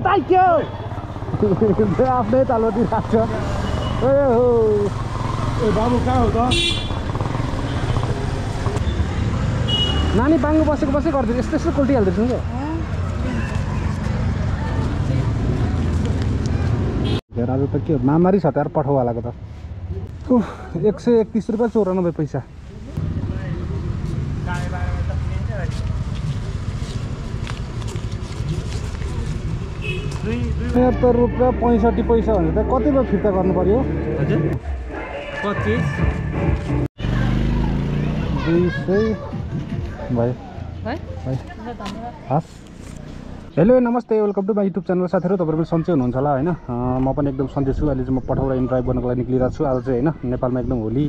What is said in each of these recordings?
ताक्यो आफ्नै तालमा दिइरहेको छ ए बाबु कहाँ हो त नानी बाङ्गो बसेको गरिदिनु यस्तो यस्तो कोल्टिहाल्दैछ नि क्या आज त के मामारी छ त यार पठाउवालाको त 131 रुपियाँ 94 पैसा 76 रुपियाँ 65 पैसा भने त कति बेला फिर्ता गर्नु पर्यो हजुर 25 200 भयो हस् हेलो नमस्ते welcome to my YouTube channel साथीहरू तपाईहरु पनि सन्चै हुनुहुन्छ होला हैन म पनि एकदम सन्चै छु अहिले चाहिँ म पठाउरा इन ड्राइभ गर्नको लागि निक्लिरहेको छु आज चाहिँ हैन नेपालमा एकदम होली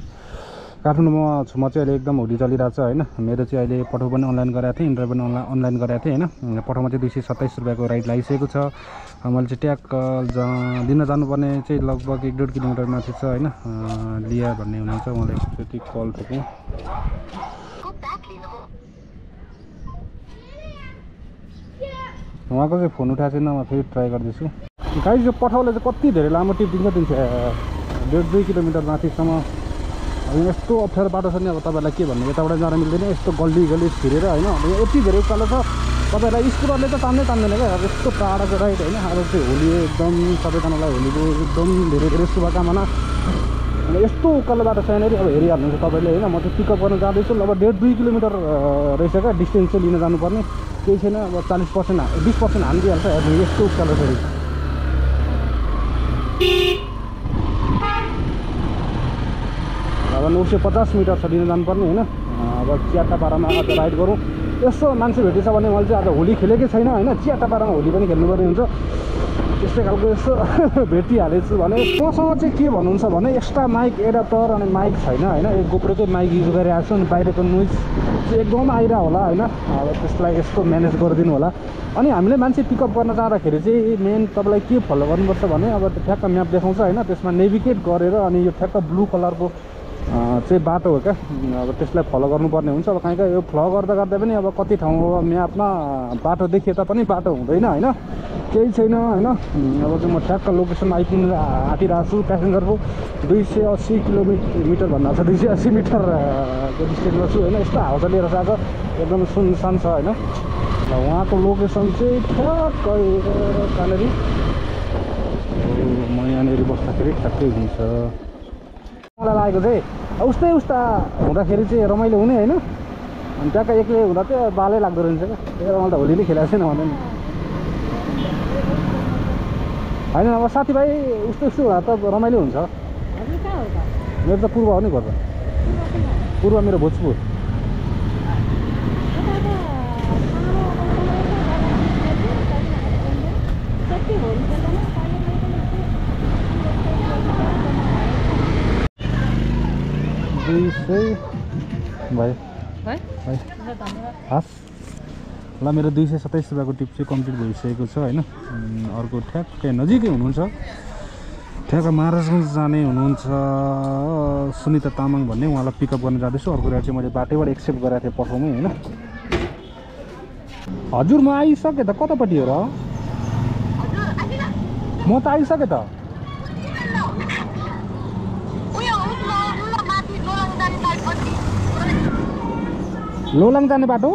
काठमाडौँमा छु म चाहिँ अहिले एकदम होली चलिरहेको छ हैन मेरो चाहिँ अहिले पठाउ पनि अनलाइन गराएको थिएँ इन ड्राइभ पनि अनलाइन गराएको थिएँ हैन पठाउमा चाहिँ 227 रुपियाँको राइड लागिसकेको छ मैले चाहिँ ट्याक दिन जानुपर्ने चाहिँ लगभग 1.5 किलोमिटर माथि छ हैन लिया भन्ने हुनुहुन्छ उहाँले एकचोटि कल ठोक्नु उहाँको चाहिँ फोन उठाएको छैन म फेरि ट्राई गर्दैछु गाइस यो पठाउले चाहिँ कति धेरै लामो टिप दिन्छ 1.5 किलोमिटर माथिसम्म यस्तो अप्ठ्यारो बाटो छ नि अब तपाईँलाई के भन्नु यताबाट जान मिल्दैन यस्तो गल्ली गल्ली छिरेर होइन अब यति धेरै उकालो छ तपाईँलाई स्कुटरले त तान्दैन क्या अब यस्तो टाढाको राइड होइन अब चाहिँ होली एकदम सबैजनालाई होलीको एकदम धेरै धेरै शुभकामना यस्तो उकालो बाटो छैन अब हेरिहाल्नुहुन्छ तपाईँले होइन म चाहिँ पिकअप गर्न जाँदैछु अब 1.5 किलोमिटर रहेछ क्या डिस्टेन्स चाहिँ लिन जानुपर्ने केही छैन अब 40% 20% हानिदिइहाल्छ यस्तो उकालो फेरि अब 950 मिटर छ लिन जानुपर्ने होइन अब चियाटापाडामा आज राइड गरौँ यसो मान्छे भेटेछ भने मैले चाहिँ आज होली खेलेकै छैन होइन चियाटापाडामा होली पनि खेल्नुपर्ने हुन्छ त्यस्तै खालको यसो भेटिहालेछु भने मसँग चाहिँ के भन्नुहुन्छ भने एक्स्ट्रा माइक एडाप्टर अनि माइक छैन होइन एक गोप्रोकै माइक युज गरिरहेको छु अनि बाहिरको नोइज चाहिँ एकदम आइरहेको होला होइन अब त्यसलाई यस्तो म्यानेज गरिदिनु होला अनि हामीले मान्छे पिकअप गर्न जाँदाखेरि चाहिँ मेन तपाईँलाई के फलो गर्नुपर्छ भने अब ठ्याक्क म्याप देखाउँछ होइन त्यसमा नेभिगेट गरेर अनि यो ठ्याक्क ब्लू कलरको चाहिँ बाटो हो क्या अब त्यसलाई फलो गर्नुपर्ने हुन्छ अब कहीँ यो फ्लो गर्दा गर्दा पनि अब कति ठाउँ म्यापमा बाटो देखिए तापनि बाटो हुँदैन होइन केही छैन होइन अब चाहिँ म ठ्याक्क लोकेसनमा आइपुग्नु आँटिरहेको छु प्यासेन्जरको 280 किलोमिटर भन्दा छ 280 मिटरको डिस्टेन्समा छु होइन यस्तो हावा लिएर आएको एकदम सुनसान छ होइन उहाँको लोकेसन चाहिँ ठ्याक्क कहाँनिर म यहाँनिर बस्दाखेरि ठ्याक्कै हुन्छ मलाई लागेको चाहिँ उस्तै हुँदाखेरि चाहिँ रमाइलो हुने होइन अनि ट्याक्क एक्लै हुँदा चाहिँ बालै लाग्दो रहेछ क्या त्यही भएर मैले त होली नै खेलेको छैन भन्दा नि होइन अब साथीभाइ उस्तो हुँदा त रमाइलो हुन्छ मेरो त पूर्व हो नि घर पूर्व मेरो भोजपुर भयो हस् ल मेरो 227 रुपियाँको टिप चाहिँ कम्प्लिट भइसकेको छ होइन अर्को ठ्याक्कै नजिकै हुनुहुन्छ ठ्याक्क महाराजगञ्ज जाने हुनुहुन्छ सुनिता तामाङ भन्ने उहाँलाई पिकअप गर्न जाँदैछु अर्को राइड चाहिँ मैले बाटैबाट एक्सेप्ट गरेको थिएँ पठाउमै होइन हजुर म आइसकेँ त कतापट्टि हो र म त आइसकेँ त लोलाङ जाने बाटो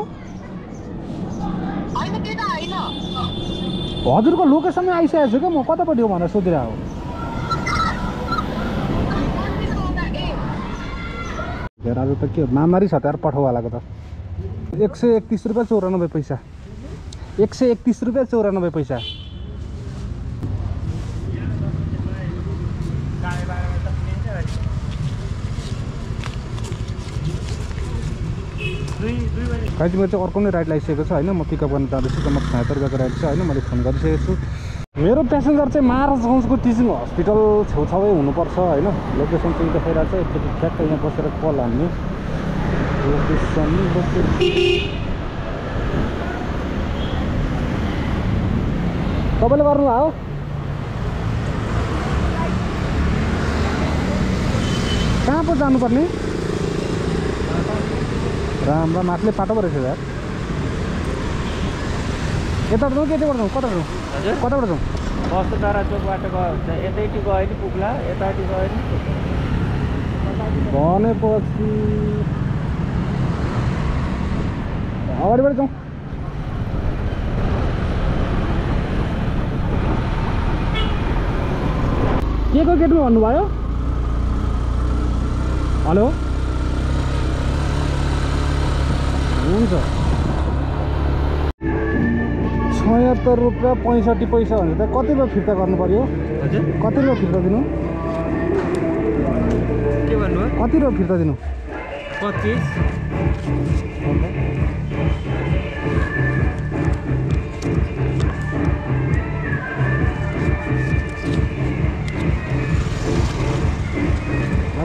हजुरको लोकेसनमै आइसकेको छु क्या म कतापट्टि हो भनेर सोधिरहेको आज त के मामारी छ त यार पठाउवालाको त 131 रुपियाँ 94 पैसा 131 रुपियाँ 94 पैसा गाइज मेरो चाहिँ अर्को नै राइड लागिसकेको छ होइन म पिकअप गर्न जाँदैछु त म 76 रुपियाँको राइड छ होइन मैले फोन गरिसकेको छु मेरो प्यासेन्जर चाहिँ महाराजगञ्जको टिचिङ हस्पिटल छेउछाउै हुनुपर्छ होइन लोकेसन चाहिँ देखाइरहेको छ एकचोटि ठ्याक्क यहाँ बसेर कल हान्ने लोकेसन तपाईँले गर्नुभयो कहाँ पो जानुपर्ने राम माथि पाटो पो रहेछ यार यताबाट जाउँ कि यतैबाट जाउँ कताबाट जाउँ हजुर कताबाट जाउँ बसुधारा चोकबाट गयो भने चाहिँ यतैटी गयो नि पुग्ला यताटी गयो नि भनेपछि अगाडिबाट जाउँ के को गेटमा भन्नुभयो हेलो हुन्छ 76 रुपियाँ 65 पैसा भने त कति रुपियाँ फिर्ता गर्नु पर्यो हजुर कति रुपियाँ फिर्ता दिनु के भन्नुभयो कति रुपियाँ फिर्ता दिनु 25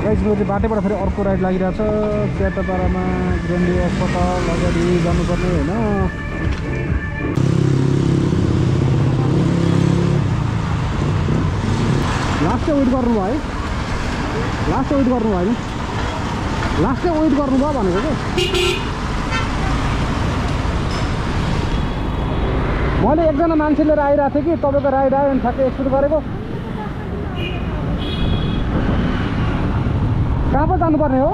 गाइस मेरो चाहिँ बाटैबाट फेरि अर्को राइड लागिरहेछ च्याटापाडामा ग्रेन्डी अस्पताल अगाडि जानुपर्ने होइन लास्ट चाहिँ वेट गर्नुभयो है लास्ट चाहिँ वेट गर्नुभयो होइन लास्ट चाहिँ वेट गर्नुभयो भनेको कि मैले एकजना मान्छे लिएर आइरहेको थिएँ कि तपाईँको राइड आयो भने ठ्याक्कै एक्सपेक्ट गरेको कहाँ पो जानुपर्ने हो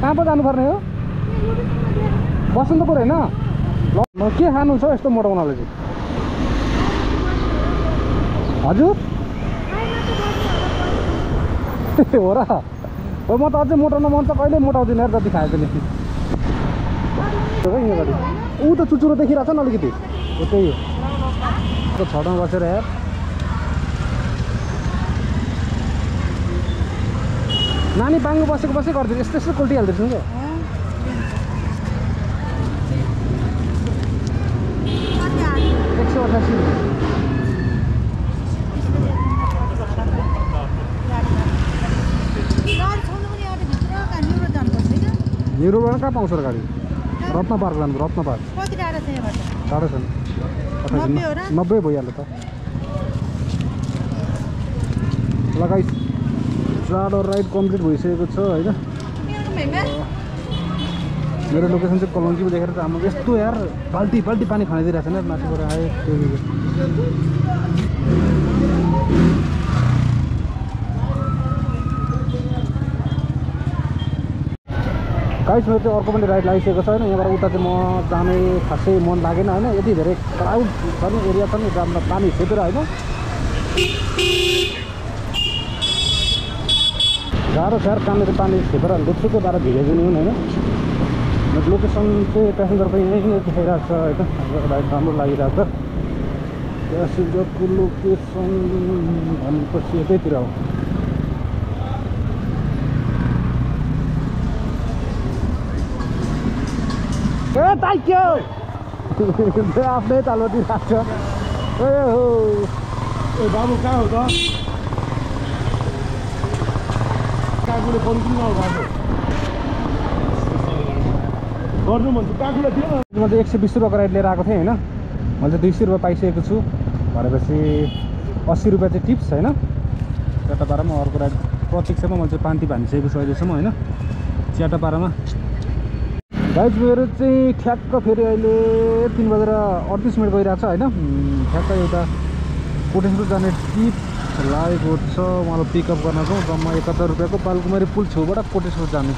कहाँ पो जानुपर्ने हो बसन्तपुर होइन ल के खानु छ यस्तो मोटाउनलाई चाहिँ हजुर हो र हो म त अझै मोटाउन मन त कहिले मोटाउँदिनँ यार जति खाए पनि ऊ त चुचुरो देखिरहेको छ नि अलिकति हो त्यही हो छटामा बसेर यार नानी पाङ्गो बसेको बसेको गरिदिनु यस्तो यस्तो कोल्टिहाल्दैछु क्या 188 न्युरोबाट कहाँ पाउँछ र गाडी रत्न पार्क जानु रत्न पार्क टाढो छ नि 90 भइहाल्यो त लगाइ चाँडो राइड कम्प्लिट भइसकेको छ होइन मेरो लोकेसन चाहिँ कलङ्कीमा देखेर त हाम्रो यस्तो यार बाल्टी बाल्टी पानी खनाइदिइरहेको छ नि माथिबाट आयो त्यो गाइस मेरो चाहिँ अर्को पनि राइड लागिसकेको छ होइन यहाँबाट उता चाहिँ म जाने खासै मन लागेन होइन यति धेरै क्राउड छ नि एरिया छ नि जहाँ पानी छेपेर होइन गाह्रो छ यार कहाँनिर पानी छेपेर लुक्सुकै बाह्र भिजाइदिने हुन् होइन लोकेसन चाहिँ प्यासेन्जर पनि यहीँ देखाइरहेको छ होइन राइड राम्रो लागिरहेको छ प्यासेन्जरको लोकेसन भनेपछि यतैतिर हो ए ताक्यो आफ्नै तालमा राख्छ ए हो ए बाबु कहाँ हो त काकुले फोन किन गर्नु गर्नु भन्छ काकुले थियो म चाहिँ 120 रुपियाँको राइड लिएर आएको थिएँ होइन मैले चाहिँ 200 रुपियाँ पाइसकेको छु भनेपछि 80 रुपियाँ चाहिँ टिप्स होइन च्याटापाडामा अर्को राइड प्रतीक्षामा मैले चाहिँ पान्ती भानिसकेको छु अहिलेसम्म होइन च्याटापाडामा गाइज मेरो चाहिँ ठ्याक्क फेरि अहिले 3 बजेर 38 मिनट गइरहेको छ होइन ठ्याक्क एउटा कोटेश्वर जाने ट्रिप लागेको छ मलाई पिकअप गर्न जाउँ जम्मा 71 रुपियाँको बालकुमारी पुल छेउबाट कोटेश्वर जाने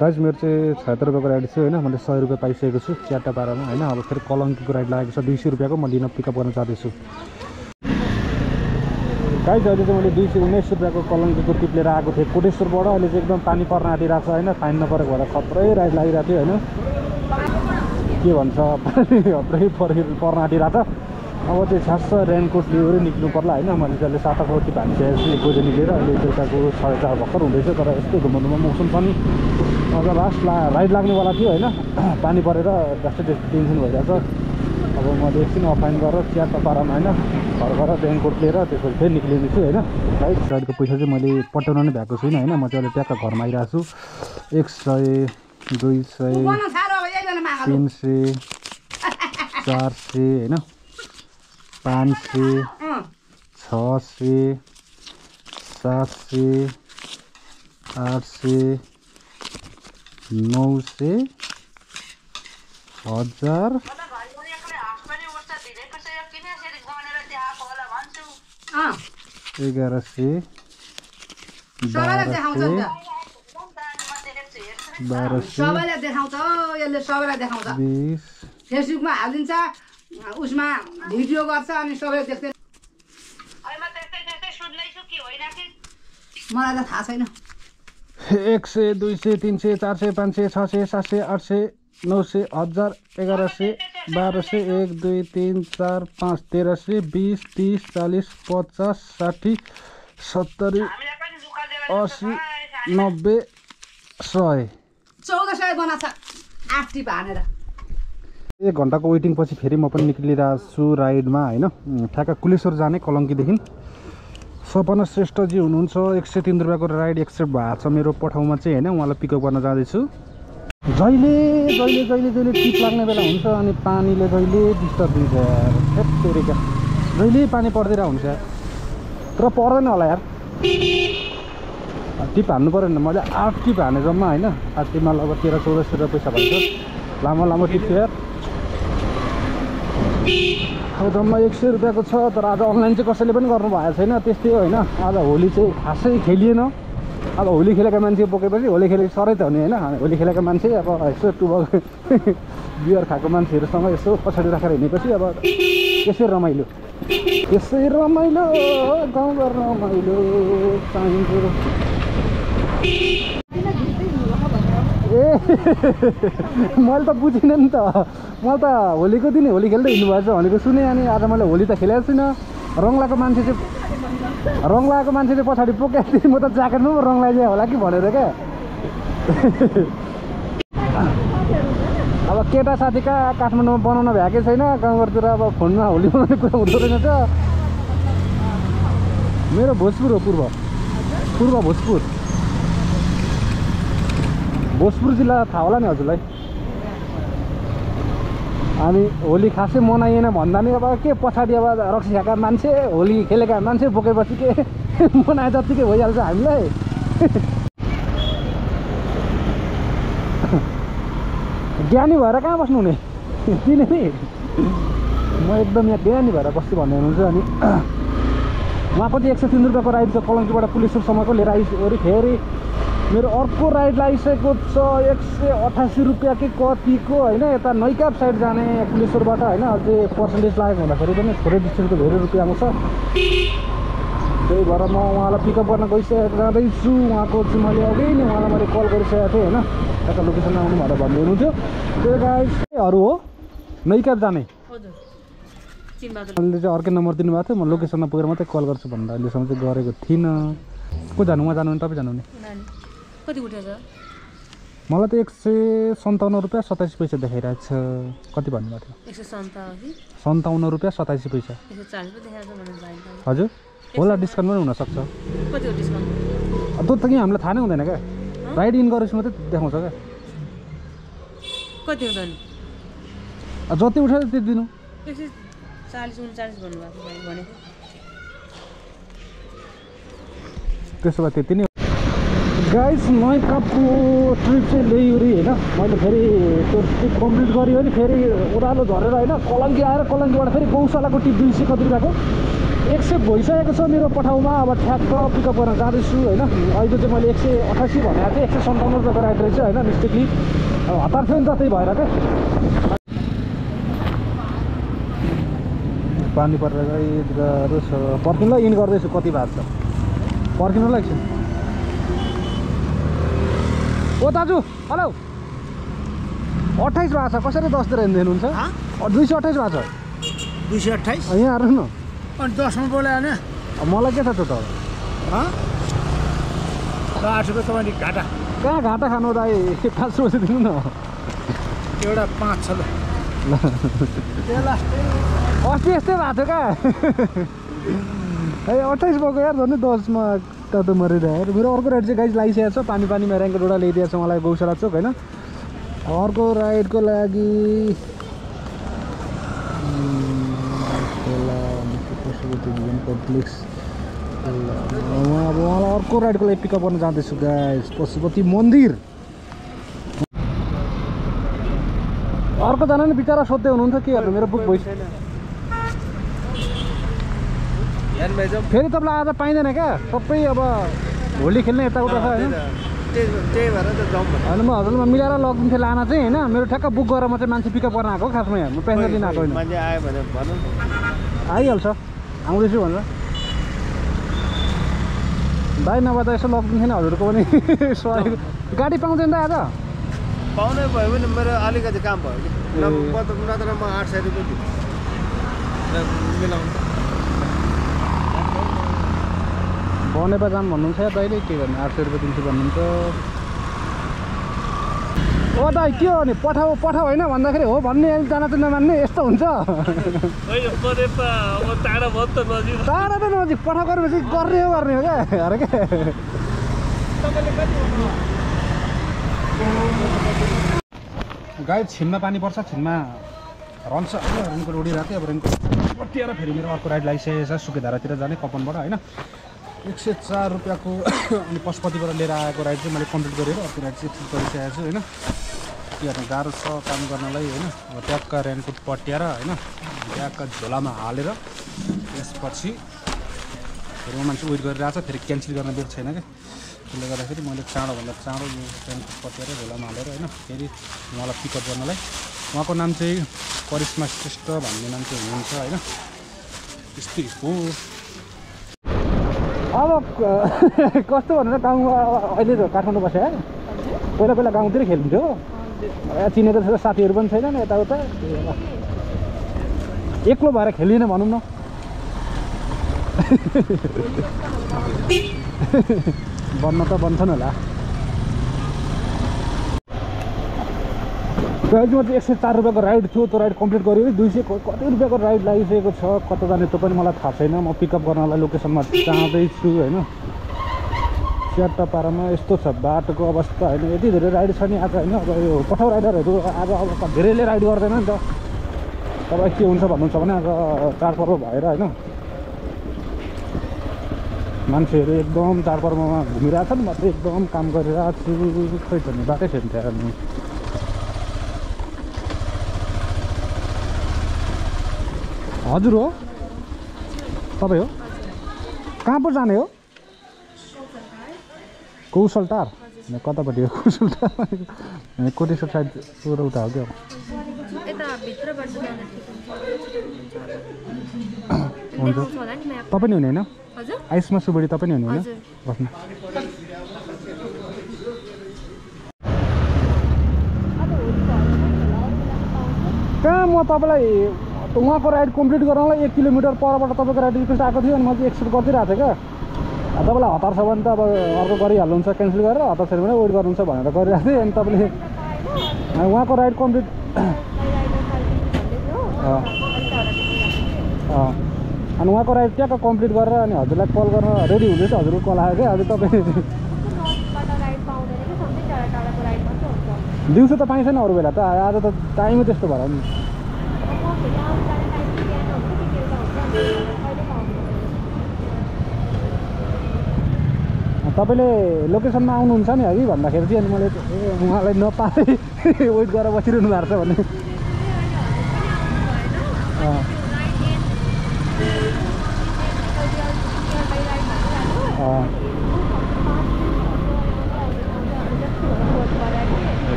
गाइज मेरो चाहिँ 76 रुपियाँको राइड थियो होइन मैले 100 रुपियाँ पाइसकेको छु च्याटापाडामा होइन अब फेरि कलङ्कीको राइड लागेको छ 200 रुपियाँको म लिन पिकअप गर्न चाहँदैछु गाइज अहिले चाहिँ मैले 219 रुपियाँको कलङ्कीको टिप लिएर आएको थिएँ कोटेश्वरबाट अहिले चाहिँ एकदम पानी पर्न आँटिरहेको छ होइन फाइन नपरेको भएर खत्रै राइड लागिरहेको थियो होइन के भन्छ पानी खत्रै पर्न आँटिरहेको छ अब चाहिँ छ्यास रेनकोट लिएर निक्ल्नु पर्ला होइन मैले चाहिँ अहिले 7 बजी भानिसकेको छु 1 बजी निक्लेर अहिले बेलुकाको 4:30 भर्खर हुँदैछ तर यस्तो धुम्मधुम्म मौसम पनि अझ लास्ट राइड लाग्नेवाला थियो होइन पानी परेर जस्तै टेन्सन भइरहेको छ अब मैले एकछिन अफलाइन गरेर च्याटापाडामा होइन घर गएर रेनकोट लिएर त्यसपछि फेरि निक्लिँदैछु होइन राइट राइडको पैसा चाहिँ मैले पठाउन नै भएको छुइनँ होइन म चाहिँ अहिले ट्याक्क घरमा आइरहेको छु 100 200 300 400 होइन 500 600 700 800 900 1000 1100 सबैलाई देखाउँछ यसले सबैलाई देखाउँछ 20 फेसबुकमा हालिदिन्छ उसमा भिडियो गर्छ अनि सबैले देख्दै मलाई त थाहा छैन 100 200 300 400 500 600 700 800 900 1000 1100 1200 1 2 3 4 5 1300 20 30 40 50 60 70 80 90 100 1400 बनाछ 8 टिप हानेर 1 घन्टाको वेटिङ पछि फेरि म पनि निक्लिरहेको छु राइडमा हैन ठ्याक्क कुलेश्वर जाने कलङ्कीदेखि सपना श्रेष्ठजी हुनुहुन्छ 103 रुपियाँको राइड एक्सेप्ट भएको छ मेरो पठाउमा चाहिँ हैन उहाँलाई पिकअप गर्न जाँदैछु जहिले टिप लाग्ने बेला हुन्छ अनि पानीले जहिले डिस्टर्ब दिन्छ यार हेत्तेरिका जहिले पानी पर्दिरहेको हुन्छ तर पर्दैन होला यार टिप हान्नु पऱ्यो नि मैले 8 टिप हाने जम्मा हैन 8 टिपमा लगभग 1300-1400 रुपियाँ पैसा भन्छ लामो टिप थियो यार अब जम्मा 100 रुपियाँको छ तर आज अनलाइन चाहिँ कसैले पनि गर्नु भएको छैन त्यस्तै हो हैन आज होली चाहिँ खासै खेलिएन अब होली खेलेका मान्छे बोकेपछि होली खेलेको सरै त हुने हैन होली खेलेका मान्छे अब यसो टुबल बियर खाएको मान्छेहरूसँग यसो पछाडि राखेर हिँडेपछि अब त्यसै रमाइलो गाउँघर रमाइलो चाहिन्छ ए मैले त बुझिनँ नि त मैले त होलीको दिन होली खेल्दै हिँड्नु भएछ भनेको सुने अनि आज मैले होली त खेलेको छुइनँ रङ लगाएको मान्छे चाहिँ पछाडि पोकेको थिएँ म त ज्याकेटमा पो रङ लगाइदिएँ होला कि भनेर क्या अब केटा साथी कहाँ काठमाडौँमा बनाउन भ्याएकै छैन गाउँघरतिर अब फोनमा होली बनाउने कुरा हुँदो रहेछ मेरो भोजपुर हो पूर्व भोजपुर जिल्ला थाहा होला नि हजुरलाई अनि होली खासै मनाइएन भन्दा नि अब के पछाडि अब रक्सी खाएका मान्छे होली खेलेका मान्छे बोकेपछि के मनाए जत्तिकै भइहाल्छ हामीलाई ज्ञानी भएर कहाँ बस्नु हुने किन नि म एकदम यहाँ ज्ञानी भएर बस्छु भन्ने हुनुहुन्छ अनि उहाँको चाहिँ 103 रुपियाँको राइड छ कलङ्कीबाट पुलिससम्मको लिएर आइसक्यो फेरि मेरो अर्को राइड लागिसकेको छ 188 रुपियाँ कि कतिको होइन यता नैकाप साइड जाने पुलिसबाट होइन अझै पर्सेन्टेज लागेको हुँदाखेरि पनि थोरै डिस्टेन्सको धेरै रुपियाँ आउँछ त्यही भएर म उहाँलाई पिकअप गर्न गइसकेको जाँदैछु उहाँको चाहिँ मैले अघि नै उहाँलाई मैले कल गरिसकेको थिएँ होइन यता लोकेसनमा आउनु भनेर भन्दै हुनुहुन्थ्यो त्यो गाइजहरू हो नैकाप जाने मैले चाहिँ अर्कै नम्बर दिनुभएको थियो म लोकेसनमा पुगेर मात्रै कल गर्छु भनेर अहिलेसम्म चाहिँ गरेको थिइनँ को जानु उहाँ जानु भने तपाईँ जानु भने कति उठेछ मलाई त 157 रुपियाँ 27 पैसा देखाइरहेको छ कति भन्नुभएको थियो 157 रुपियाँ 27 पैसा हजुर होला डिस्काउन्ट पनि हुनसक्छ त्यो त कि हामीलाई थाहा नै हुँदैन क्या राइड इन गरेपछि मात्रै देखाउँछ क्या कति हुँदैन जति उठेर त्यति दिनु 140-39 भन्नुभएको भनेको त्यसो भए त्यति नै गाइस नैकापको ट्रिप चाहिँ ल्याइवरी होइन मैले फेरि त्यो ट्रिप कम्प्लिट गरेँ भने फेरि ओह्रालो झरेर होइन कलङ्की आएर कलङ्कीबाट फेरि गौशालाको टिप 200 कति रुपियाँको एक्सेप्ट भइसकेको छ मेरो पठाउमा अब ठ्याक्क पिकअप गर्न जाँदैछु होइन अहिले चाहिँ मैले 188 भनेको थिएँ 157 रुपियाँको राइड रहेछ होइन मिस्टेकली हतार थियो नि त त्यही भएर क्या पानी परेर गइरहेको छ पर्खिनुलाई इन गर्दैछु कति भएको छ पर्खिनुलाई एकछिन ओ दाजु हेलो 28 भएको छ कसरी 10 दिएर हिँड्नुहुन्छ 228 भएको छ 228 यहाँ हेर्नु न अनि 10 मा बोलायो हैन मलाई के छ त्यो त 8 रुपैयाँ तपाईले घाटा कहाँ घाटा खानु दाइ 5 रुपैयाँ दिनु न एउटा 5 छ ल त्यो लास्ट अस्ति यस्तै भएको थियो क्या ए 28 भएको यार झन् 10 मा त मरिरहेको मेरो अर्को राइड चाहिँ गाइज लागिसकेको छ पानीमा ऱ्याङ्को डोडा ल्याइदिएको छ मलाई गौशाला चोक होइन अर्को राइडको लागि कम्प्लेक्स अब उहाँलाई अर्को राइडको लागि पिकअप गर्न जाँदैछु गाइज पशुपति मन्दिर अर्कोजना नि बिचरा सोध्दै हुनुहुन्छ के गर्नु मेरो बुक भइसक्यो फेरि तपाईँलाई आज पाइँदैन क्या सबै अब होली खेल्ने यताउता छ होइन होइन म हजुरमा मिलाएर लगिदिन्थेँ लान चाहिँ होइन मेरो ठ्याक्क बुक गरेर म चाहिँ मान्छे पिकअप गर्न आएको खासमा यहाँ म पेसेन्जर लिन आएको होइन आइहाल्छ आउँदैछु भनेर भाइ नभए त यसो लगिदिन्थेँ नि हजुरको पनि गाडी पाउँदैन त आज पाउनै भयो भने मेरो अलिकति काम भयो कि नत्र म 800 रुपियाँ मिलाउनु बनेपा जाम भन्नुहुन्छ या दाइले के गर्ने 800 रुपियाँ दिन्छु भन्नुहुन्छ ओ दाइ के हो नि पठाऊ होइन भन्दाखेरि हो भन्ने जान त नमान्ने यस्तो हुन्छ टाढा त नजिक पठाउ गरेपछि गर्ने हो क्या अरे के गाई छिनमा पानी पर्छ छिनमा रहन्छ रेनको उडिरहेको थियो अब रेनको पट्टिएर फेरि मेरो अर्को राइड लागिसकेको छ सुकेधारातिर जाने कपनबाट होइन 104 रुपियाँको अनि पशुपतिबाट लिएर आएको राइड चाहिँ मैले कम्प्लिट गरेर अर्को राइड चाहिँ एक्सिट गरिसकेको छु होइन के गर्नु गाह्रो छ काम गर्नलाई होइन अब ट्याक्क रेनकोट पट्याएर होइन ट्याक्क झोलामा हालेर त्यसपछि फेरि मान्छे वेट गरिरहेको छ फेरि क्यान्सल गर्न बेर छैन क्या त्यसले गर्दाखेरि मैले चाँडोभन्दा चाँडो यो रेनकोट पट्याएर झोलामा हालेर होइन फेरि उहाँलाई पिकअप गर्नलाई उहाँको नाम चाहिँ करिश्मा श्रेष्ठ भन्ने नाम चाहिँ हुनुहुन्छ होइन त्यस्तै हो अब कस्तो भनेर गाउँमा अहिले त काठमाडौँ बस्यो पहिला गाउँतिर खेल्थ्यो चिनेको साथीहरू पनि छैनन् यताउता एक्लो भएर खेलिएन भनौँ न बन्न त बन्छन् होला गाइजमा चाहिँ 104 रुपियाँको राइड थियो त्यो राइड कम्प्लिट गऱ्यो 200 कति रुपियाँको राइड लागिसकेको छ कता जाने त्यो पनि मलाई थाहा छैन म पिकअप गर्नलाई लोकेसनमा जाँदैछु होइन च्याट्टापारामा यस्तो छ बाटोको अवस्था होइन यति धेरै राइड छ नि आज होइन अब यो पठाउ राइडरहरू आज अब धेरैले राइड गर्दैन नि त तपाईँ के हुन्छ भन्नुहुन्छ भने आज चाडपर्व भएर होइन मान्छेहरू एकदम चाडपर्वमा घुमिरहेको छन् म चाहिँ एकदम काम गरिरहेको छु खै त नि बाटै छैन त्यहाँ नि हजुर हो तपाईँ हो कहाँ पो जाने हो कौशलटार कतापट्टि हो कौशलटार कोटेश्वर साइड उता हो क्या हुन्छ तपाईँ नि हुने होइन आयुष्मा सुबडी तपाईँ नि हुने होइन बस्नु कहाँ म तपाईँलाई उहाँको राइड कम्प्लिट गर्नलाई 1 किलोमिटर परबाट तपाईँको राइड रिक्वेस्ट आएको थियो अनि म चाहिँ एक्सेप्ट गरिदिइरहेको थिएँ क्या तपाईँलाई हतार छ भने त अब अर्को गरिहाल्नुहुन्छ क्यान्सल गरेर हतार छैन भने वेट गर्नुहुन्छ भनेर गरिरहेको थिएँ अनि तपाईँले उहाँको राइड कम्प्लिट अनि उहाँको राइड ट्याक्क कम्प्लिट गरेर अनि हजुरलाई कल गर्न रेडी हुँदैछ हजुरको कल आयो क्या आज तपाईँ दिउँसो त पाइन्छ नि अरू बेला त आज त टाइमै त्यस्तो भएर नि तपाईँले लोकेसनमा आउनुहुन्छ नि अघि भन्दाखेरि चाहिँ अनि मैले उहाँलाई नपाएँ वेट गरेर बसिरहनु भएको छ भने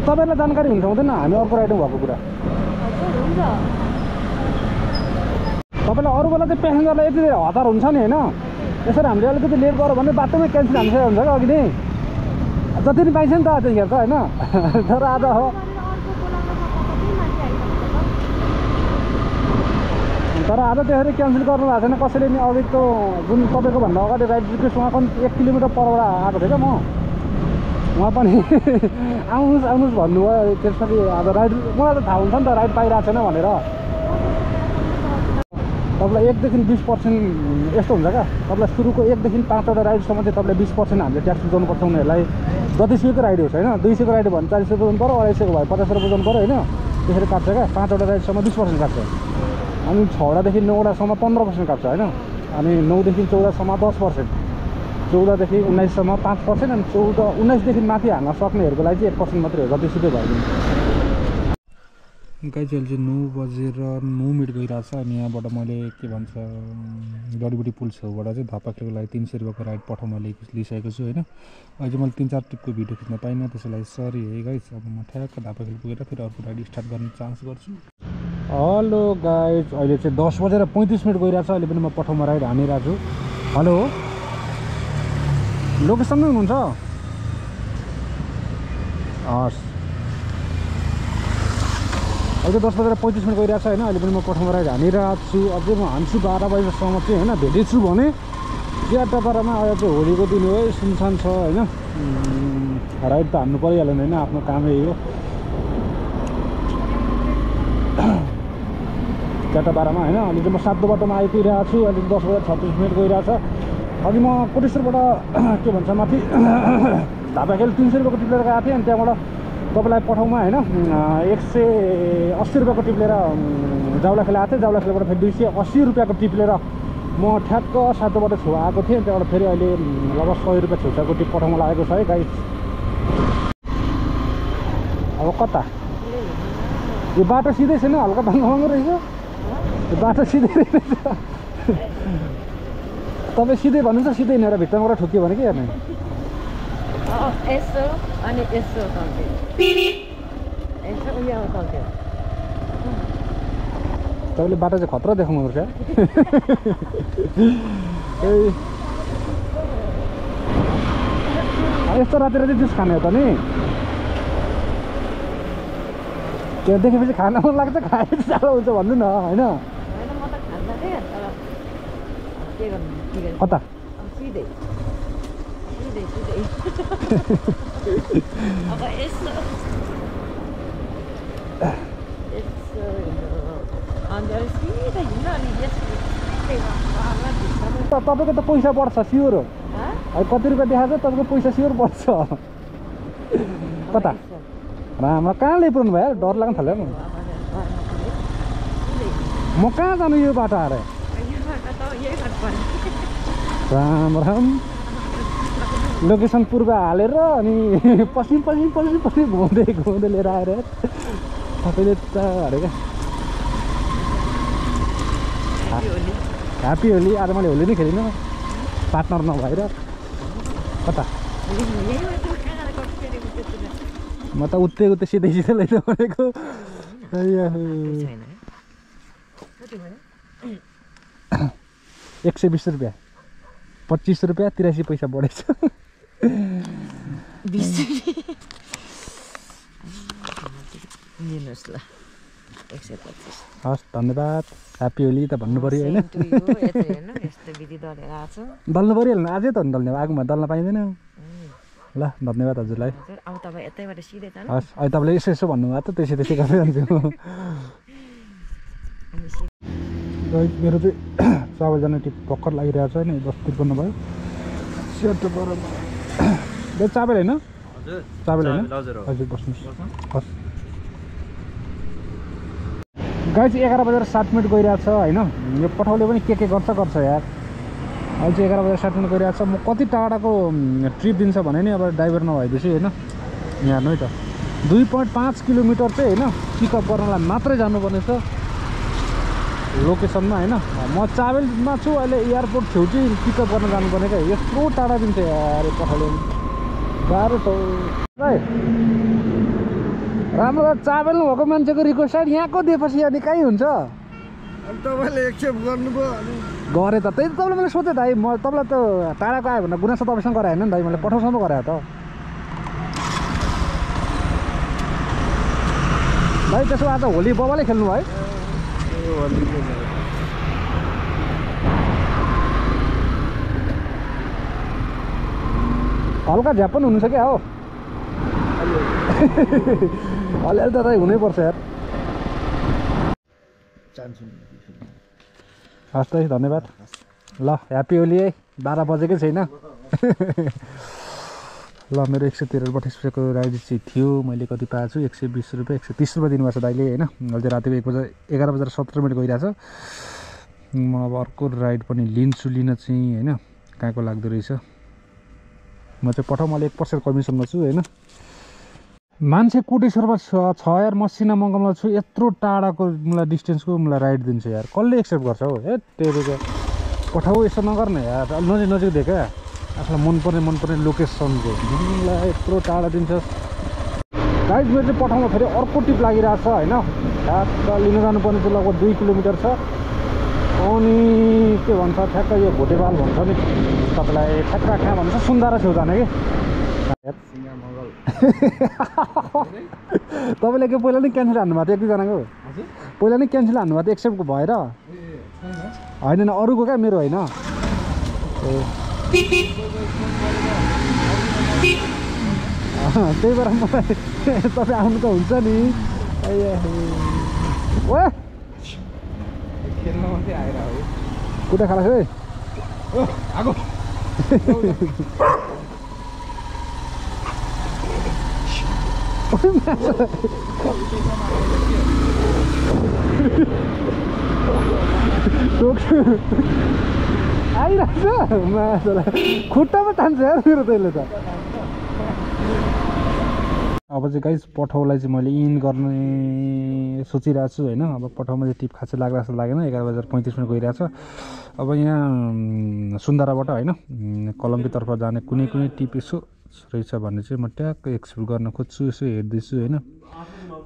तपाईँलाई जानकारी हुन्छ हुँदैन हामी अर्को राइडमा भएको कुरा तपाईँलाई अरू बेला चाहिँ पेसेन्जरलाई यति धेरै हतार हुन्छ नि होइन यसरी हामीले अलिकति लेट गऱ्यो भने बाटोमै क्यान्सल हालिसकेको हुन्छ क्या अघि नै जति नि पाइन्छ नि त त्यतिखेर त होइन तर आज हो तर आज त्यसरी क्यान्सल गर्नु भएको छैन कसैले नि अघिको जुन तपाईँको भन्दा अगाडि राइड रिक्वेस्ट उहाँ पनि 1 किलोमिटर परबाट आएको थियो क्या म उहाँ पनि आउनुहोस् भन्नुभयो त्यसपछि आज राइड मलाई त थाहा हुन्छ नि त राइड पाइरहेको छैन भनेर तपाईँलाई 1 देखि 20% यस्तो हुन्छ क्या तपाईँलाई सुरुको 1 देखि 5वटा राइडसम्म चाहिँ तपाईँले 20% हामीले ट्याक्स बुझाउनुपर्छ उनीहरूलाई जतिसुकैको राइड होस् होइन 200 को राइड भने 400 बुझाउनु पऱ्यो 250 भयो 50 बुझाउनु पऱ्यो होइन त्यसरी काट्छ क्या 5वटा राइडसम्म 20% काट्छ अनि 6वटादेखि 9वटासम्म 15% काट्छ होइन अनि 9 देखि 14सम्म 10% 14 देखि 19सम्म 5%, अनि 19 देखि माथि हान्न सक्नेहरूको लागि चाहिँ 1% मात्रै हो, जतिसुकै भइदिन्छ। गाइज अहिले चाहिँ 9:09 गइरहेछ अनि यहाँबाट मैले के भन्छ जडीबुटी पुल छेउबाट चाहिँ धपाखेलको लागि 300 रुपियाँको राइड पठाउन लिइसकेको छु होइन। अहिले चाहिँ मैले 3-4 ट्रिपको भिडियो खिच्न पाइनँ, त्यसैलाई सरी है गाइज। अब म ठ्याक्क धपाखेल पुगेर फेरि अर्को राइड स्टार्ट गर्ने चान्स गर्छु। हेलो गाइज, अहिले चाहिँ 10:35 गइरहेछ। अहिले पनि म पठाउमा राइड हानिरहेको छु। हेलो, लोकेसनमै हुनुहुन्छ? हस्, अहिले 10:35 गइरहेको छ होइन। अहिले पनि म पठाउमा राइड हानिरहेको छु। अझै म हान्छु 12 बजीसम्म चाहिँ होइन। भेटेछु भने चियाटापाडामा आज चाहिँ होलीको दिन हो, सुनसान छ होइन। राइड त हान्नु परिहाल्यो होइन, आफ्नो कामै हो। चियाटापाडामा होइन। अहिले चाहिँ म 7 बाटोमा आइपुगिरहेको छु। अहिले 10:36 गइरहेछ। अघि म कोटेश्वरबाट के भन्छ माथि धापाखेल 300 रुपियाँको टिप लिएर गएको थिएँ। अनि त्यहाँबाट तपाईँलाई पठाउमा होइन 180 रुपियाँको टिप लिएर जाउलाखेल आएको थिएँ। जाउलाखेलबाट फेरि 280 रुपियाँको टिप लिएर म ठ्याक्क 7 बाटो छेउ आएको थिएँ। त्यहाँबाट फेरि अहिले लगभग 100 रुपियाँ छेउछाउको टिप पठाउन लागेको छ है गाइस। अब कता यो बाटो सिधै छैन, हल्का भाङ्गो रहेछ यो बाटो, सिधै रहेछ। तपाईँ सिधै भन्नुहुन्छ, सिधै हिँडेर भित्रमा गएर ठोक्यो भने के हेर्ने? यसो अनि यसो चल्थ्यो, यसो उयो चल्थ्यो। तपाईँले बाटो चाहिँ खतरा देखाउनुपर्छ। यस्तो राति राति जुस खाने हो त नि? त्यो देखेपछि खान मन लाग्छ, खाएर साह्रो हुन्छ भन्नु न होइन। कता सिधै सिधै सिधै अब यसो यसो अनि सिधै हिँड्नु अनि तपाईँको त पैसा बढ्छ स्योर हो। कति रुपियाँ देखाएको छ तपाईँको पैसा स्योर बढ्छ। कता राम्रो कहाँ ल्याइपुग्नु भयो? डर लाग्न थाल्यो म। म कहाँ जानु यो बाटो आएर? राम राम। लोकेसन पूर्व हालेर अनि पश्चिम घुम्दै लिएर आएर सबैले त अरे क्या ह्याप्पी होली। आज मैले होली नै खेलिनँ पार्टनर नभएर। कता म त उतै सिधै लैन भनेको। 120 रुपियाँ, 25 रुपियाँ 83 पैसा बढेछ। 20 दिनुहोस् ल 125। हस् धन्यवाद। ह्याप्पी होली त भन्नु पऱ्यो होइन। दल्नु पऱ्यो नि आजै त नि दल्ने, आगोमा दल्न पाइँदैन। ल धन्यवाद हजुरलाई। अब तपाईँ यतैबाट सिधै जानु। हस् अहिले तपाईँले यसो भन्नुभयो त त्यसै गर्दै जान्छु। मेरो चाहिँ चावल जाने टिप भर्खर लागिरहेको छ होइन। 10:53 भयो। चावल होइन? चावल होइन? हजुर बस्नुहोस्। हस् गाइस 11:07 गइरहेको छ होइन। यो पठाउले पनि के गर्छ यार। अहिले चाहिँ 11:07 गइरहेको छ। म कति टाढाको ट्रिप दिन्छ भने नि अब ड्राइभर नभएपछि होइन। यहाँ हेर्नु है त 2.5 किलोमिटर चाहिँ होइन पिकअप गर्नलाई मात्रै जानुपर्ने छ लोकेसनमा होइन। म चाबेलमा छु अहिले, एयरपोर्ट छेउ चाहिँ पिकअप गर्न जानुपर्ने क्या। यत्रो टाढा दिन्छ यार पठाउले, गाह्रो छ भाइ। राम्रो चाबेल भएको मान्छेको रिक्वेस्ट यहाँको दिएपछि अनि कहीँ हुन्छ। तपाईँले एक्सेप्ट गर्नुभयो गरेँ त, त्यही त तपाईँले मैले सोधेँ दाइ। म तपाईँलाई त टाढाको आयो भने गुनासो तपाईँसँग गराएँ होइन नि दाइ, मैले पठाउँसँग गराएँ त भाइ। त्यसो आज होली बबाले खेल्नु भयो। हल्का झ्यापन हुनुहुन्छ क्या हो। अलिअलि त दाइ हुनैपर्छ यार। हस् दाइ धन्यवाद। ल ह्याप्पी होली है। 12 बजेकै छैन। ल मेरो 113 रुपियाँको राइड चाहिँ थियो। मैले कति पाएको छु 120 रुपियाँ 130 रुपियाँ दिनुभएको छ दाइले होइन। अहिले चाहिँ रातिको 11:17 गइरहेछ। म अब अर्को राइड पनि लिन चाहिँ होइन कहाँको लाग्दो रहेछ म चाहिँ पठाउ मैले 1% कमिसनमा छु होइन मान्छे कोटेश्वरमा छ यार म सिना मङ्गलमा छु यत्रो टाढाको मलाई डिस्टेन्सको मलाई राइड दिन्छ यार कसले एक्सेप्ट गर्छ हौ हे तेरेको पठाऊ यसो नगर न यार नजिक नजिक देखा आफूलाई मनपर्ने लोकेसनको मलाई यत्रो टाढा दिन्छ गाइज मेरो चाहिँ पठाउमा फेरि अर्को टिप लागिरहेको छ होइन ठ्याक्क लिन जानुपर्ने चाहिँ लगभग 2 किलोमिटर छ अनि के भन्छ ठ्याक्क यो भोटेपाल भन्छ नि तपाईँलाई ठ्याक्क कहाँ भन्छ सुन्दारा छेउ जाने कि तपाईँले के पहिला नै क्यान्सल हान्नुभएको थियो 1 दुईजनाको पहिला नै क्यान्सल हान्नुभएको थियो एक्सेप्टको भएर होइन अरूको क्या मेरो होइन त्यही भएर मलाई तपाईँ आउनु त हुन्छ नि खेल्न मात्रै आएर हो कुटा खाला है आगो आइरहेछ माछालाई खुट्टामा तान्छ यार मेरो त्यसले त अब चाहिँ गाइस पठाउलाई चाहिँ मैले इन गर्ने सोचिरहेको छु होइन अब पठाउमा चाहिँ टिप खासै लाग्ला जस्तो लागेन 11:35 गइरहेछ अब यहाँ सुन्दाराबाट होइन कलमकीतर्फ जाने कुनै टिप यसो रहेछ भन्ने चाहिँ म ट्याक्क एक्सप्लोर गर्न खोज्छु यसो हेर्दैछु होइन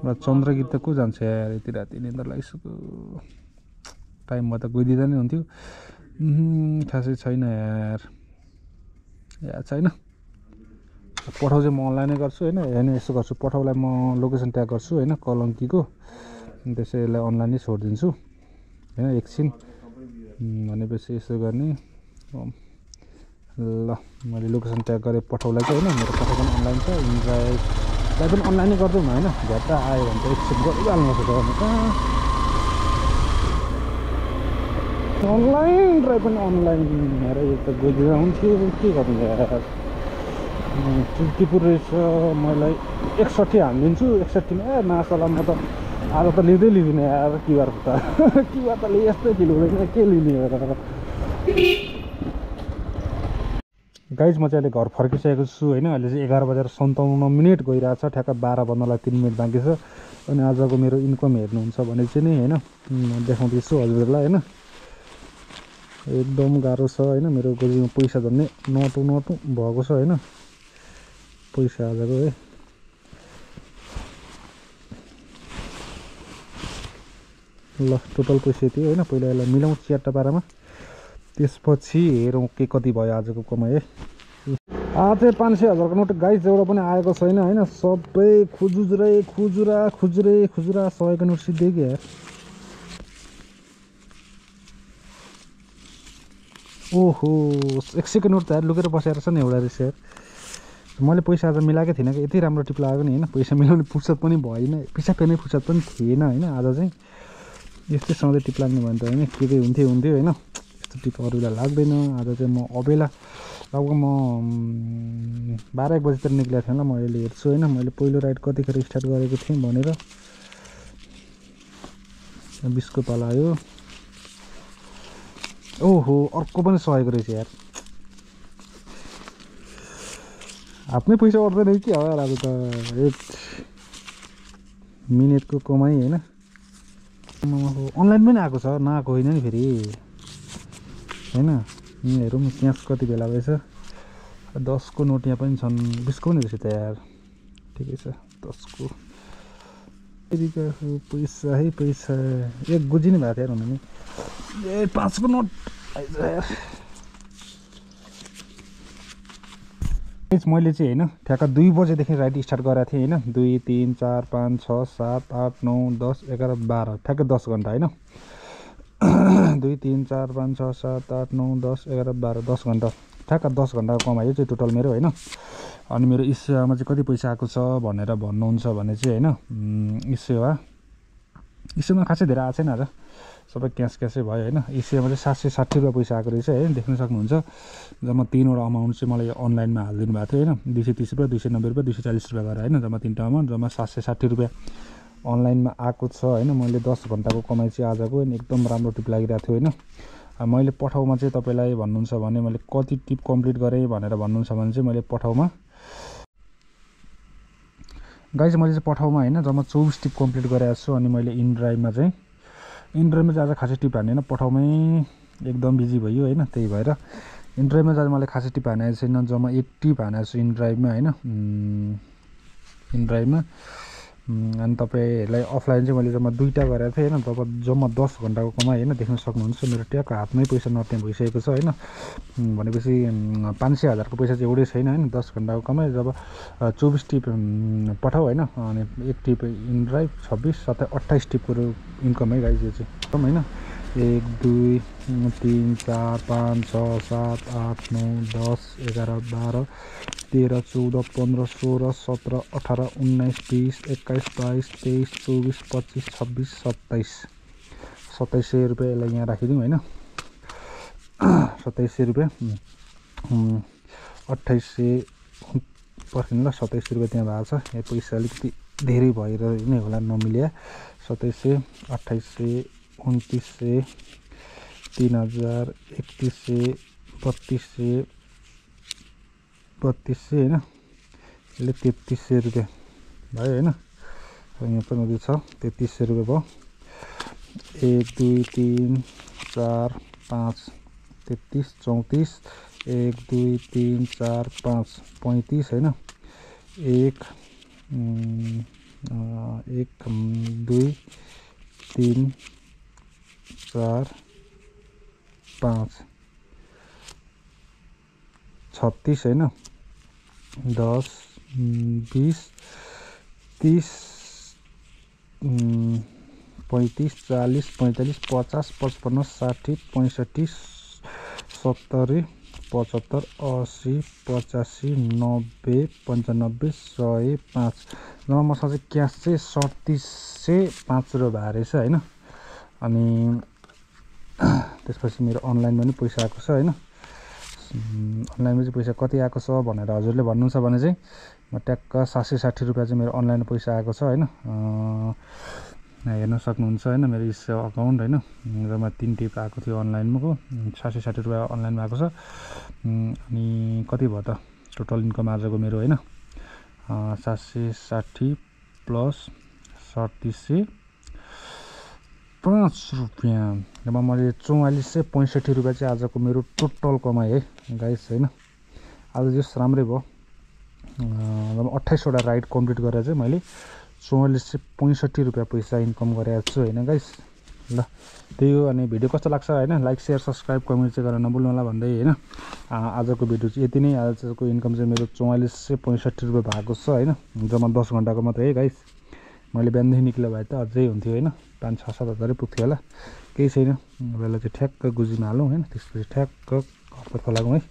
र चन्द्रगीत त को जान्छ यार यति राति निन्द्रा लागिसक्यो टाइममा त गइदिँदा नै हुन्थ्यो खासै छैन यार छैन पठाउ चाहिँ म अनलाइनै गर्छु होइन होइन यसो गर्छु पठाउलाई म लोकेसन ट्याग गर्छु होइन कलङ्कीको त्यसैलाई अनलाइनै छोडिदिन्छु होइन एकछिन भनेपछि यसो गर्ने ल मैले लोकेसन ट्याग गरेँ पठाउलाई चाहिँ होइन मेरो पठाउ पनि अनलाइन छ इन्जोयलाई पनि अनलाइनै गरिदिउँ न होइन झट्ट आयो भने त एक्सेप्ट गरिहाल्नुपर्छ कहाँ अनलाइन ड्राइभ पनि अनलाइन हेर यो त गइदिँदा हुन्थ्यो के गर्नु यार टिपुर रहेछ मलाई 61 हालिदिन्छु 61 मा मासला म त आज त लिँदिनँ यार क्युआर त क्युआर त यस्तै फिल हुँदैन के लिने गाइज म चाहिँ अहिले घर फर्किसकेको छु होइन अहिले चाहिँ 11:57 गइरहेछ ठ्याक्क 12 बज्नलाई 3 मिनट बाँकी छ अनि आजको मेरो इन्कम हेर्नुहुन्छ भने चाहिँ नि होइन म देखाउँदैछु हजुरहरूलाई होइन एकदम गाह्रो छ होइन मेरो गोजीमा पैसा झन्नै नटु भएको छ होइन पैसा आजको है ल टोटल पैसा यति होइन पहिला यसलाई मिलाउँ च्याट्टा पारामा त्यसपछि हेरौँ के कति भयो आजको कमाइ है आज चाहिँ 500,000 को नोट गाइस एउटा पनि आएको छैन होइन सबै खुजुरा 100 को नोट सिद्धै के यार ओहो 100 को नोट त लुकेर बसेर छ नि एउटा रहेछ यार मैले पैसा आज मिलाएकै थिइनँ कि यति राम्रो टिप लगाएको नि होइन पैसा मिलाउने फुर्सद पनि भएन पैसा फेर्ने फुर्सद पनि थिएन होइन आज चाहिँ यस्तै सधैँ टिप लाग्ने भने त होइन के हुन्थ्यो होइन यस्तो टिप अरूलाई लाग्दैन आज चाहिँ म अबेला लगभग म 12-1 बजीतिर निक्लेको थिएँ ल म अहिले हेर्छु होइन मैले पहिलो राइड कतिखेर स्टार्ट गरेको थिएँ भनेर 20 को पाला आयो ओहो अर्को पनि सहेको रहेछ यार आफ्नै पैसा उठ्दैन कि यार आज त 1 मिनेटको कमाइ होइन अनलाइन पनि आएको छ नआएको होइन नि फेरि होइन हेरौँ क्यास कति बेला भएछ 10 को नोट यहाँ पनि छन् 20 को पनि रहेछ त यार ठिकै छ 10 को पैसा है पैसा एक गुजी नै भएको थियो यार हुन नि 5 को नोट मैले चाहिँ होइन ठ्याक्क 2 बजेदेखि राइड स्टार्ट गरेको थिएँ होइन 2, 3, 4, 5, 6, 7, 8, 9, 10, 11, 12 ठ्याक्क 10 घन्टा होइन 2, 3, 4, 5, 6, 7, 8, 9, 10, 11, 12 10 घन्टा ठ्याक्क 10 घन्टाको कमायो चाहिँ टोटल मेरो होइन अनि मेरो ई सेवामा चाहिँ कति पैसा आएको छ भनेर भन्नुहुन्छ भने चाहिँ होइन ई सेवामा खासै धेरै आएको छैन र सबै क्यासै भयो होइन ई सेवामा चाहिँ 760 रुपियाँ पैसा आएको रहेछ है देख्न सक्नुहुन्छ जम्मा 3वटा अमाउन्ट चाहिँ मलाई अनलाइनमा हालिदिनु भएको थियो होइन 230 रुपियाँ 290 रुपियाँ 240 रुपियाँ गरेर होइन जम्मा 3टा अमाउन्ट जम्मा 760 रुपियाँ अनलाइनमा आएको छ होइन मैले 10 घन्टाको कमाइ चाहिँ आजको एकदम राम्रो टिप लागिरहेको थियो होइन मैले पठाउमा चाहिँ तपाईँलाई भन्नुहुन्छ भने मैले कति टिप कम्प्लिट गरेँ भनेर भन्नुहुन्छ भने चाहिँ मैले पठाउमा गाइस मैले चाहिँ पठाउमा होइन जम्मा 24 टिप कम्प्लिट गरेको छु। अनि मैले इनड्राइभमा चाहिँ आज खासै टिप हान्दैन, पठाउमै एकदम बिजी भयो होइन, त्यही भएर इनड्राइभमा चाहिँ मैले खासै टिप हानेको छैन, जम्मा 1 टिप हानेको छु इनड्राइभमा होइन। इनड्राइभमा अनि तपाईँहरूलाई अफलाइन चाहिँ मैले जम्मा 2टा गरेको थिएँ होइन, तब जम्मा 10 घन्टाको कमाइ होइन, देख्न सक्नुहुन्छ मेरो ट्याक्क हातमै पैसा नट्ने भइसकेको छ होइन। भनेपछि 500,000 को पैसा चाहिँ एउटै छैन होइन, 10 घन्टाको कमाइ। जब 24 टिप पठाऊ होइन, अनि 1 टिप इनड्राइभ 26 27 28 टिपको इन्कम है गाइस यो चाहिँ एकदम होइन। 1 2 3 4 5 6 7 8 9 10 11 12 13 14 15 16 17 18 19 20 21 22 23 24 25 26 27 2700 रुपियाँ यसलाई यहाँ राखिदिउँ होइन। 2700 रुपियाँ 2800 पर्खिनु ल, 2700 रुपियाँ त्यहाँ भएको छ। यहाँ पैसा अलिकति धेरै भएर नै होला नमिल्या। 2700 2800 2900 3000 3100 3200 होइन, यसले 3300 रुपियाँ भयो होइन। यहाँ पनि छ 3300 रुपियाँ भयो। 1 2 3 4 5 33 34 1 2 3 4 5 35 होइन। 1 2 3 4 5 36 होइन। 10 20 30 35 40 45 50 55 60 65 70 75 80 85 90 95 100 5 जम्मा मसँग चाहिँ क्यास चाहिँ 3705 रुपियाँ भएको रहेछ होइन। अनि त्यसपछि मेरो अनलाइनमा पनि पैसा आएको छ होइन। अनलाइनमा चाहिँ पैसा कति आएको छ भनेर हजुरले भन्नुहुन्छ भने चाहिँ म ट्याक्क 760 रुपियाँ चाहिँ मेरो अनलाइनमा पैसा आएको छ होइन। हेर्न सक्नुहुन्छ होइन मेरो इस अकाउन्ट होइन, जम्मा 3 टिप आएको थियो अनलाइनको, 760 रुपियाँ अनलाइनमा आएको छ। अनि कति भयो त टोटल इन्कम आजको मेरो होइन, 760 प्लस 3705 रुपियाँ, जम्मा मैले 4465 रुपियाँ चाहिँ आजको मेरो टोटल कमाइ है गाइस होइन। आज जस राम्रै भयो, 28 वटा राइड कम्प्लिट गरेर चाहिँ मैले 4465 रुपियाँ पैसा इन्कम गरेको छु होइन गाइस। ल त्यही हो। अनि भिडियो कस्तो लाग्छ होइन, लाइक सेयर सब्सक्राइब कमेन्ट चाहिँ गर्न नभुल्नु होला भन्दै होइन। आजको भिडियो चाहिँ यति नै। आजको इन्कम चाहिँ मेरो 4465 रुपियाँ भएको छ होइन, जम्मा 10 घन्टाको मात्रै है गाइस। मैले बिहानदेखि निक्ल्यो भए त अझै हुन्थ्यो होइन, 5 6 7 हजारै पुग्थ्यो होला, केही छैन। बेला चाहिँ ठ्याक्क गुजीमा हालौँ होइन, त्यसपछि ठ्याक्क घरतर्फ लागौँ है।